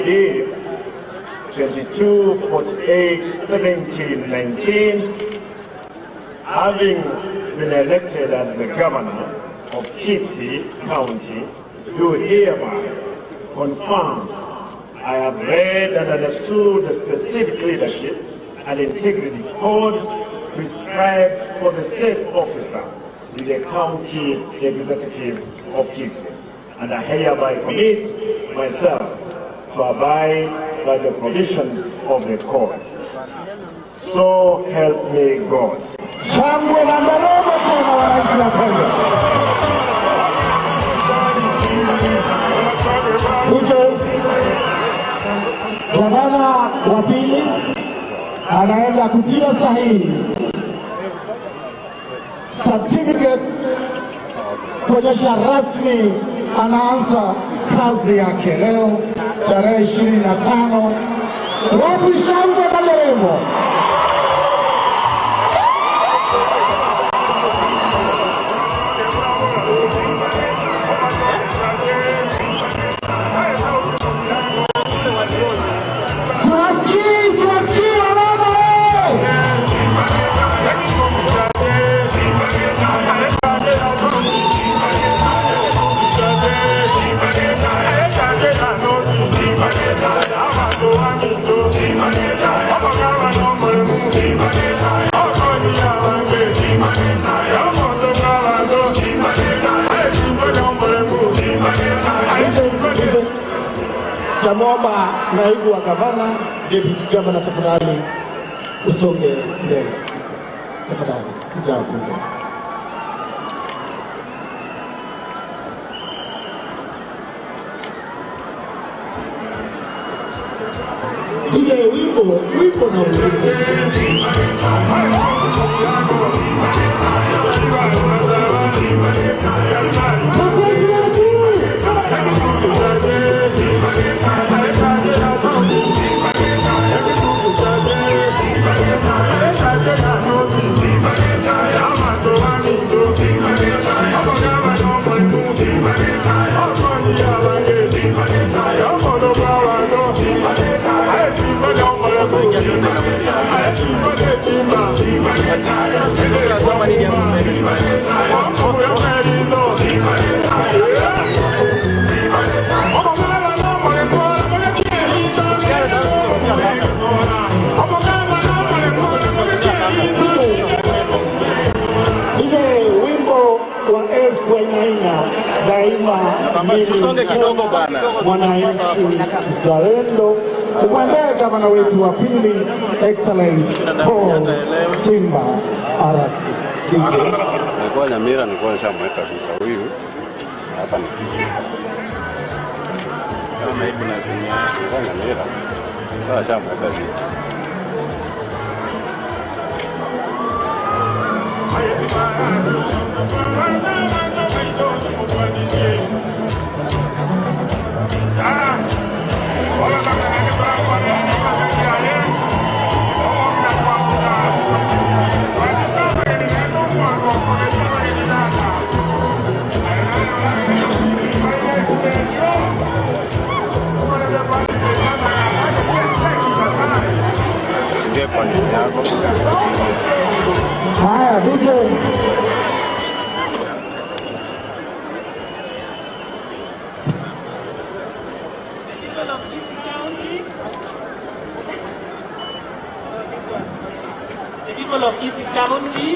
ID 22 48 17 19, having been elected as the governor of Kisii County, do hereby confirm I have read and understood the specific leadership and integrity code prescribed for the state officer in the county executive of Kisii, and I hereby commit myself to abide by the provisions of the code. So help me God. Shangwe na nderemo tena, wananchi wapendwa. DJ, gavana wa pili anaenda kutia sahihi certificate kuonyesha rasmi anaanza kazi yake leo tarehe 25. Wapi shangwe na nderemo? Siwasikii, siwasikii wamama, eh! Tamwomba naibu wa gavana, deputy governor, tafadhali usonge mbele tafadhali, kuja hapo. DJ, wimbo wimbo na wimbo. Makofi yetu. Ile wimbo wa elfu Wainaina daima Usisonge kidogo bana. Mwananchi mzalendo, umwendee gavana wetu wa pili, Excellence Paul Simba Arati. DJ. Nilikuwa Nyamira, nilikuwa nishamweka vita huyu hapa ni Kisii. Kama naibu na simu yake. Nilikuwa Nyamira, nilikuwa nishamweka vita. Singie kwa nini yako? Haya, DJ. People of Kisii County, the people of Kisii County,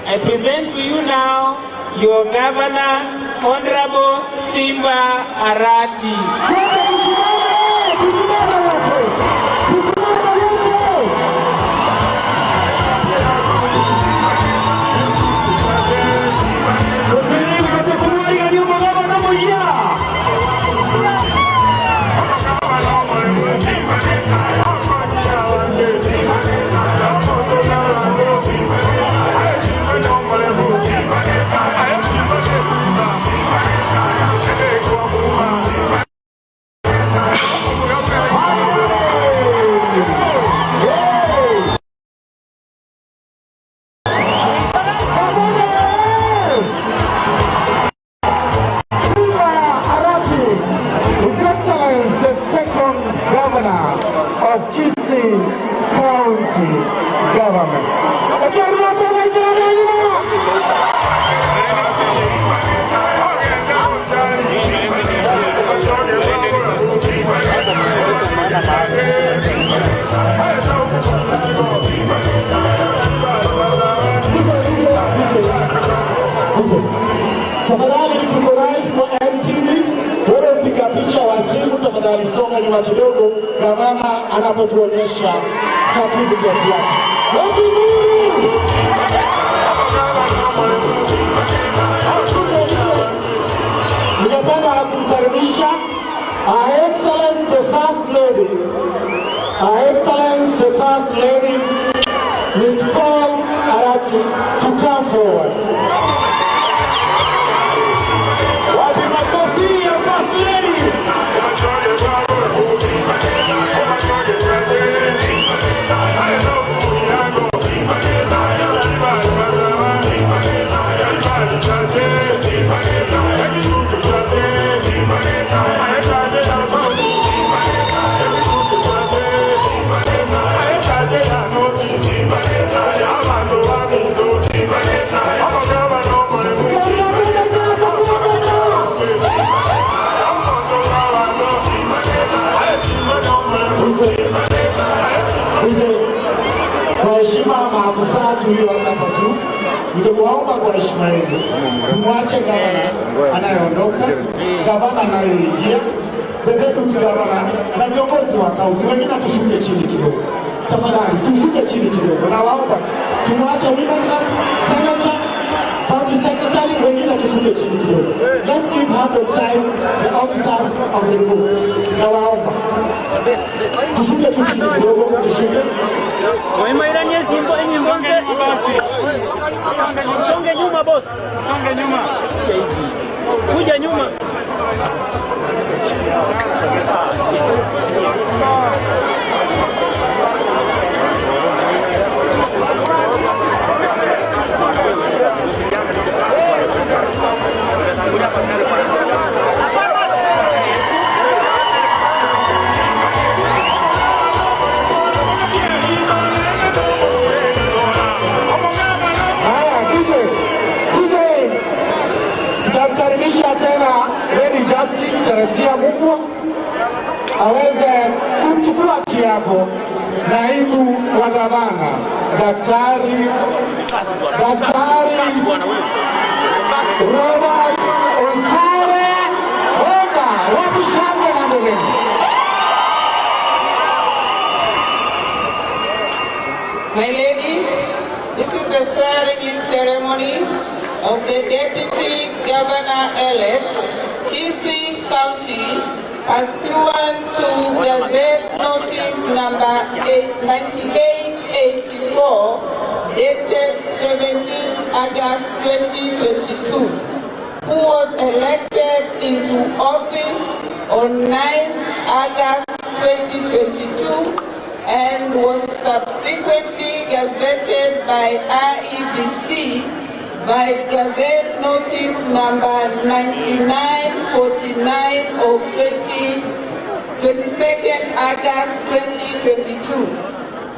I present to you now your governor, Honorable Simba Arati. Sote tusimame, tusimame wote. Tusimame wote. Tusimame, nyuma gavana moja. Governor of Kisii County Government. Tafadhali, tuko live kwa MTV. Wewe mpiga picha wa simu, tafadhali songa nyuma kidogo, gavana anapotuonyesha certificate yake. Wapi nuru? Ningependa kumkaribisha Her Excellency the First Lady, Her Excellency the First Lady, Ms. Paul Arati, to come forward. Wapi makofi ya First Lady? DJ, kwa heshima maafisa tulio hapa tu, ningewaomba kwa heshima yenu tumwache gavana anayeondoka, gavana anayeingia, the deputy governor na viongozi wa kaunti wengine, tushuke chini kidogo tafadhali, tushuke chini kidogo, nawaomba tumwache women rep, senator, county secretary, wengine tushuke chini kidogo. Let's give ample time the officers of the court. Nawaomba tushuke tu chini kidogo, tushuke. Mwimairanie simbo enyimbo nze. Songe nyuma, boss. Songe nyuma. Kuja nyuma. Ah, shit. Haya, DJ, DJ, tutamkaribisha tena Lady Justice Teresia Mumbua aweze kumchukua kiapo naibu wa gavana Daktari Robert Onsare Honga. Wapi shangwe na nderemo? My lady, this is the swearing-in ceremony of the Deputy Governor-elect, Kisii County, pursuant to Gazette Notice Number 9884, dated 17 August 2022, who was elected into office on 9 August 2022 and was subsequently gazetted by IEBC by Gazette Notice Number 9949 of 20, 22nd August 2022.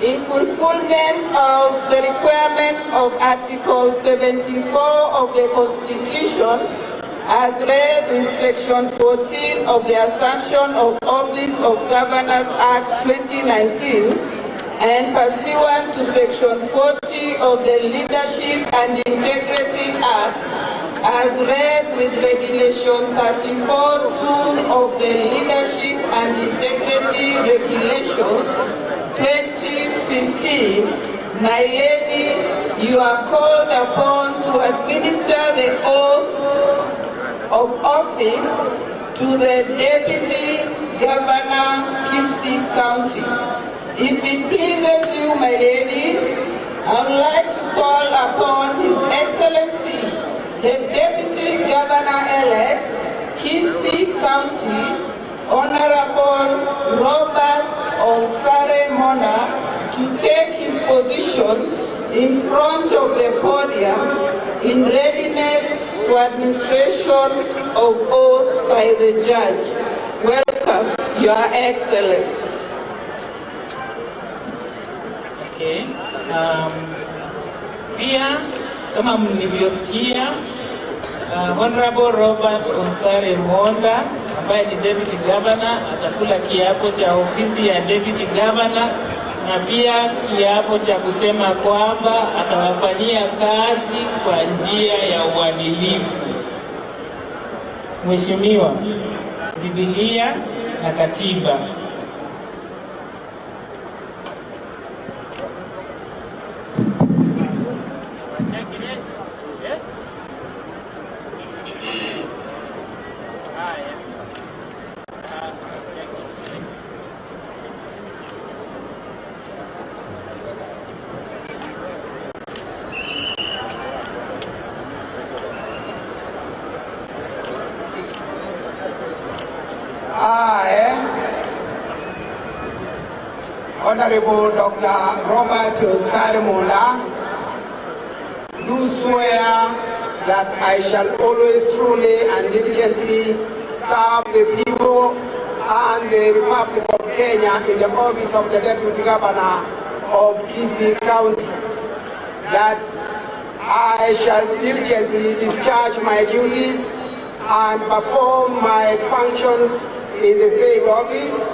In fulfillment of the requirements of Article 74 of the Constitution, as read in Section 14 of the Assumption of Office of Governors Act 2019, and pursuant to Section 40 of the Leadership and Integrity Act, as read with Regulation 34(2) of the Leadership and Integrity Regulations 2015, my lady, you are called upon to administer the oath of office to the Deputy Governor, Kisii County. If it pleases you, my lady, I would like to call upon His Excellency, the Deputy Governor-elect, Kisii County, Honorable Robert Onsare Mona, to take his position in front of the podium in readiness for administration of oath by the judge. Welcome, Your Excellency. Okay. Pia kama mlivyosikia Honorable Robert Onsare Monda ambaye ni Deputy Governor atakula kiapo cha ofisi ya Deputy Governor na pia kiapo cha kusema kwamba atawafanyia kazi kwa njia ya uadilifu. Mheshimiwa, Biblia na katiba. I, Honorable Dr. Robert Onsare Monda, do swear that I shall always truly and diligently serve the people and the Republic of Kenya in the office of the Deputy Governor of Kisii County, that I shall diligently discharge my duties and perform my functions in the same office.